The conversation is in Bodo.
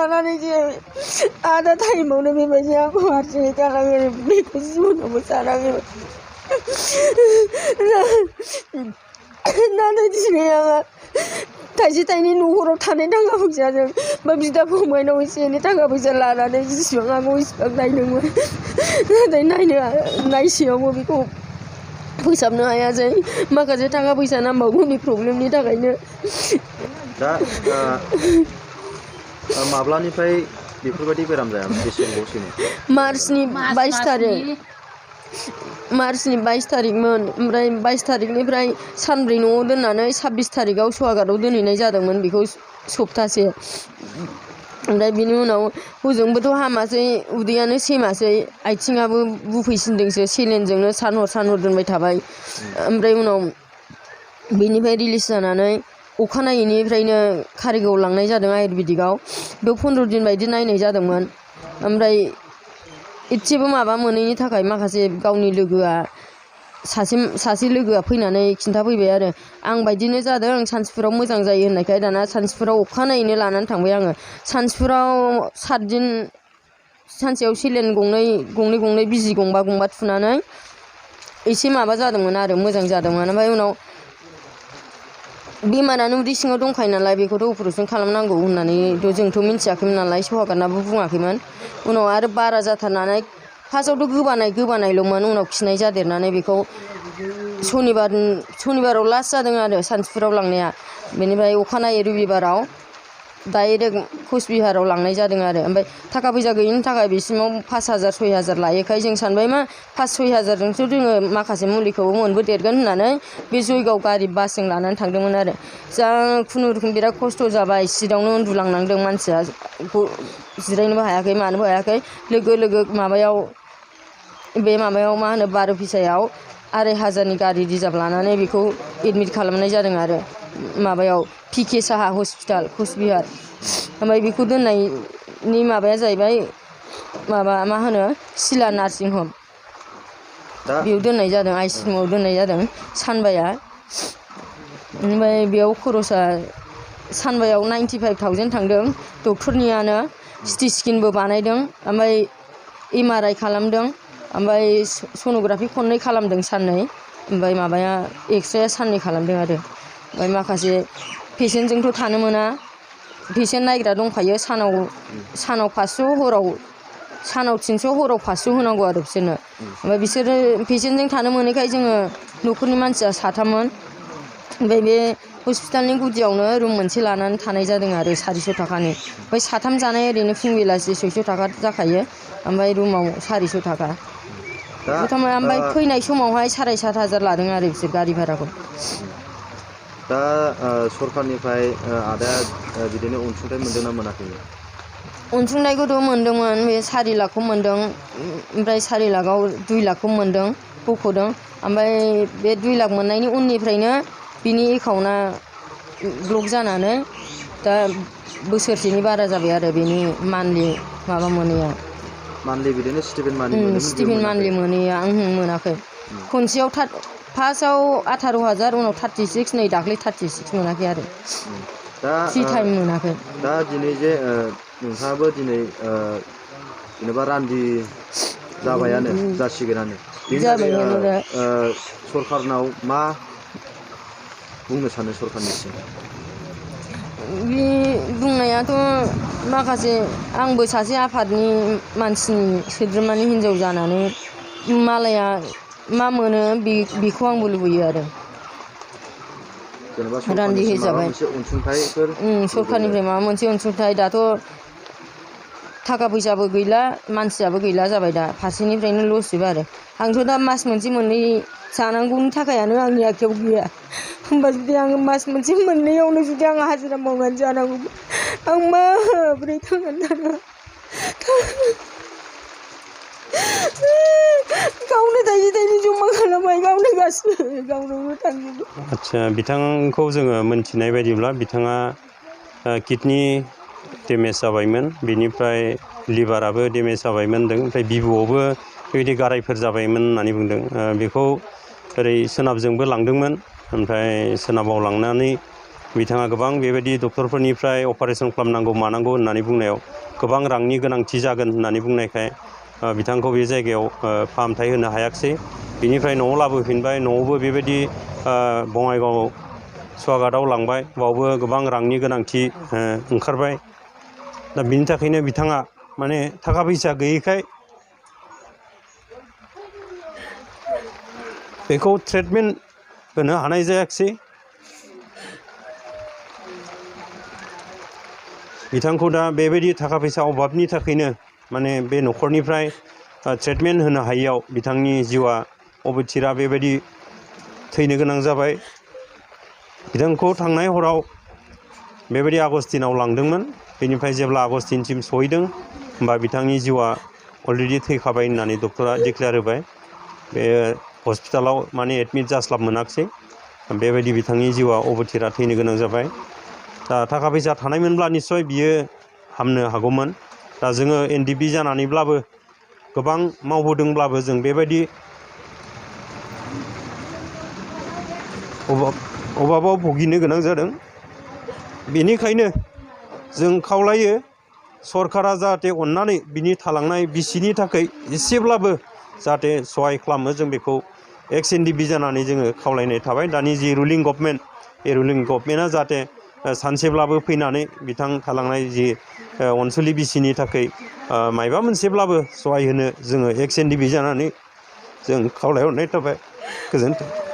लानानै जे आधा टाइमावनो बेबायदि आंखौ हारसिङै गालाङो बेखौ जिबनावबो सानाखै नाथाय दिनै आंहा थाइसे थाइनै न'खराव थानाय थाखा फैसाजों बा बिदा फंबायनाव एसे एनै थाखा फैसा लानानै जेसेबां आंखौ इसिबां नायदोंमोन नाथाय नायसेयावबो बेखौ फोसाबनो हायासै माखासे थाखा फैसा नांबावगौनि प्रब्लेमनि थाखायनो। दा माब्लानिफ्राय बेफोरबायदि बेराम जायामोन बेसे गोबावसैमोन? मार्चनि 22 थारिखमोन ओमफ्राय 22 थारिखनिफ्राय सानब्रै न'आव दोननानै 26 थारिखआव सहागाराव दोनहैनाय जादोंमोन बेखौ सप्तासे। ओमफ्राय बिनि उनाव हजोंबोथ' हामासै उदैयानो सेमासै आथिङाबो बुफैसिनदोंसो सेलेनजोंनो सानहर दोनबाय थाबाय। ओमफ्राय उनाव बेनिफ्राय रिलिज जानानै अखानायैनिफ्रायनो कारिगाव लांनाय जादों आयुर्वेदिकआव। बेयाव 15 दिन बायदि नायनाय जादोंमोन। ओमफ्राय एसेबो माबा मोनैनि थाखाय माखासे गावनि लोगोआ सासे लोगोआ फैनानै खिन्थाफैबाय आरो आं बायदिनो जादों सानसेफोराव मोजां जायो होननायखाय दाना सानसेफोराव अखानायैनो लानानै थांबाय आङो। सानसेफोराव 7 दिन सानसेयाव सेलेन गंनै बिजि गंबा थुनानै एसे माबा जादोंमोन आरो मोजां जादोंमोन। ओमफ्राय उनाव बेमारानो उदै सिङाव दंखायो नालाय बेखौथ' अपारेसन खालामनांगौ होननानैथ' जोंथ' मिन्थियाखैमोन नालाय सहागारनाबो बुङाखैमोन। उनाव आरो बारा जाथारनानै फार्स्टआवथ' गोबानायल'मोन उनाव खिनाय जादेरनानै बेखौ सनिबाराव लास्ट जादों आरो सानसेफोराव लांनाया। बेनिफ्राय अखानायै रबिबाराव डाइरेक्ट कचबिहाराव लांनाय जादों आरो। ओमफ्राय थाखा फैसा गैयिनि थाखाय बिसिमाव 5,000 6,000 लायोखाय जों सानबाय मा 5-6,000जोंथ' जोङो माखासे मुलिखौबो मोनबोदेरगोन होननानै बे जयगाव गारि बासजों लानानै थांदोंमोन आरो। जा खुनुरुखुम बिराद खस्थ' जाबाय सिटआवनो उन्दुलांनांदों मानसिया जिरायनोबो हायाखै मानोबो हायाखै। लोगो माबायाव मा होनो बार'फिसायाव 2,500नि गारि रिजार्भ लानानै बेखौ एडमिट खालामनाय जादों आरो माबायाव पिके साहा हस्पिटाल कचबिहार। ओमफ्राय बेखौ दोननायनि माबाया जाहैबाय मा होनो सिला नार्सिं हम बेयाव दोननाय जादों आइसिइउआव दोननाय जादों सानबाया। ओमफ्राय बेयाव खरसा सानबायाव 95,000 थांदों डक्टरनियानो। सिटि स्केनबो बानायदों ओमफ्राय MRI खालामदों ओमफ्राय सन'ग्राफि खननै खालामदों साननै ओमफ्राय माबाया एक्सरेया साननै खालामदों आरो। ओमफ्राय माखासे पेसेन्टजोंथ' थानो मोना पेसेन्ट नायग्रा दंखायो सानाव 500 सानाव 300 हराव 500 होनांगौ आरो बिसोरनो। ओमफ्राय बिसोरो पेसेन्टजों थानो मोनैखाय जोङो न'खरनि मानसिया 3मोन। ओमफ्राय बे हस्पिटालनि गुदियावनो रुम मोनसे लानानै थानाय जादों आरो 400 थाखानि। ओमफ्राय 3 जानाय ओरैनो फुं बेलासि 600 थाखा जाखायो ओमफ्राय रुमाव 400 थाखा। ओमफ्राय फैनाय समावहाय 7,500 लादों आरो बिसोर गारि भाराखौ। दा सरखारनिफ्राय आदाया बिदिनो अनसुंथाइ मोनदोंना मोनाखैमोन? अनसुंथाइखौथ' मोनदोंमोन बे 4 लाखखौ मोनदों। ओमफ्राय 4 लाखआव 2 लाखखौ मोनदों बख'दों। ओमफ्राय बे 2 लाख मोननायनि उननिफ्रायनो बिनि एकाउन्टआ ब्लक जानानै दा बोसोरसेनि बारा जाबाय आरो बेनि मान्थलि माबा मोनैया। मान्थलि बिदिनो स्टिपेन्ड मानि मोनोमोन बेयो स्टिपेन्ड मान्थलि मोनैया मोनाखै। खनसेयाव फार्स्टआव 18,000 उनाव 36 नै दाख्लै 36 मोनाखै आरो फ्रि टाइम मोनाखै। दा दिनै जे नोंथाङाबो दिनै जेनेबा रान्दि जासिगोनानो बेनि थाखाय सरखारनाव मा बुंनो सानो सरखारनिसिम? बे बुंनायाथ' माखासे आंबो सासे आफादनि मानसिनि सोद्रोमानि हिनजाव जानानै मालाया मा मोनो बेखौ आंबो लुबैयो आरो। जेनेबा रान्दि सरखारनिसिम माबा हिसाबै मोनसे अनसुंथाइफोर सरखारनिफ्राय माबा मोनसे अनसुंथाइ दाथ' थाखा फैसाबो गैला मानसियाबो गैला जाबाय दा फारसेनिफ्रायनो लस जोबो आरो। आंथ' दा मास मोनसे मोननै जानांगौनि थाखायानो आंनि आखायाव गैया। होमबा जुदि आङो मास मोनसे मोननैयावनो जुदि आं हाजिरा मावनानै जानांगौ आं माबोरै थांनानै थानो? गावनो थाइसे थाइनै जमा खालामबाय गावनो गासिबो गावनावनो थांजोबो। आदसा बिथांखौ जोङो मोनथिनाय बायदिब्ला बिथाङा किडनि डेमेज जाबायमोन बेनिफ्राय लिभाराबो डेमेज जाबायमोन होनदों ओमफ्राय बिबुआवबो बेबायदि गारायफोर जाबायमोन होननानै बुंदों। बेखौ ओरै सोनाबजोंबो लांदोंमोन ओमफ्राय सोनाबाव लांनानै बिथाङा गोबां बेबायदि डक्टरफोरनिफ्राय अपारेसन खालामनांगौ मानांगौ होननानै बुंनायाव गोबां रांनि गोनांथि जागोन होननानै बुंनायखाय बिथांखौ बे जायगायाव फाहामथाय होनो हायाखिसै। बिनिफ्राय न'आव लाबोफिनबाय, न'आवबो बेबायदि बङाइगाव स्वागतआव लांबाय, बावबो गोबां रांनि गोनांथि ओंखारबाय। दा बिनि थाखायनो बिथाङा माने थाखा फैसा गैयैखाय बेखौ ट्रिटमेन्ट होनो हानाय जायाखिसै। बिथांखौ दा बेबायदि थाखा फैसा अभाबनि थाखायनो माने बे न'खरनिफ्राय ट्रिटमेन्ट होनो हायियाव बिथांनि जिउआ अबथिरा बेबायदि थैनो गोनां जाबाय। बिथांखौ थांनाय हराव बेबायदि आगस्टिनाव लांदोंमोन। बेनिफ्राय जेब्ला आगस्टिनसिम सहैदों होमबा बिथांनि जिउआ अलरेडि थैखाबाय होननानै डक्टरा डिक्लेयार होबाय। बे हस्पिटालाव माने एडमिट जास्लाब मोनाखिसै। बेबायदि बिथांनि जिउआ अबथिरा थैनो गोनां जाबाय। दा थाखा फैसा थानायमोनब्ला निस्सय बियो हामनो हागौमोन। दा जोङो NDP जानानैब्लाबो गोबां मावबोदोंब्लाबो जों बेबायदि अभाबाव भुगिनो गोनां जादों। बेनिखायनो जों खावलायो सरकारा जाहाथे अननानै बिनि थालांनाय बिसिनि थाखाय एसेब्लाबो जाहाथे सहाय खालामो, जों बेखौ एक्स NDP जानानै जोङो खावलायनाय थाबाय। दानि जि रुलिं गभर्नमेन्ट, बे रुलिं गभर्नमेन्टआ जाहाथे सानसेब्लाबो फैनानै बिथां थालांनाय जि अनसुलि बिसिनि थाखाय मायबा मोनसेब्लाबो सहाय होनो जोङो एक्स NDP जानानै जों खावलायहरनाय थाबाय। गोजोन्थों।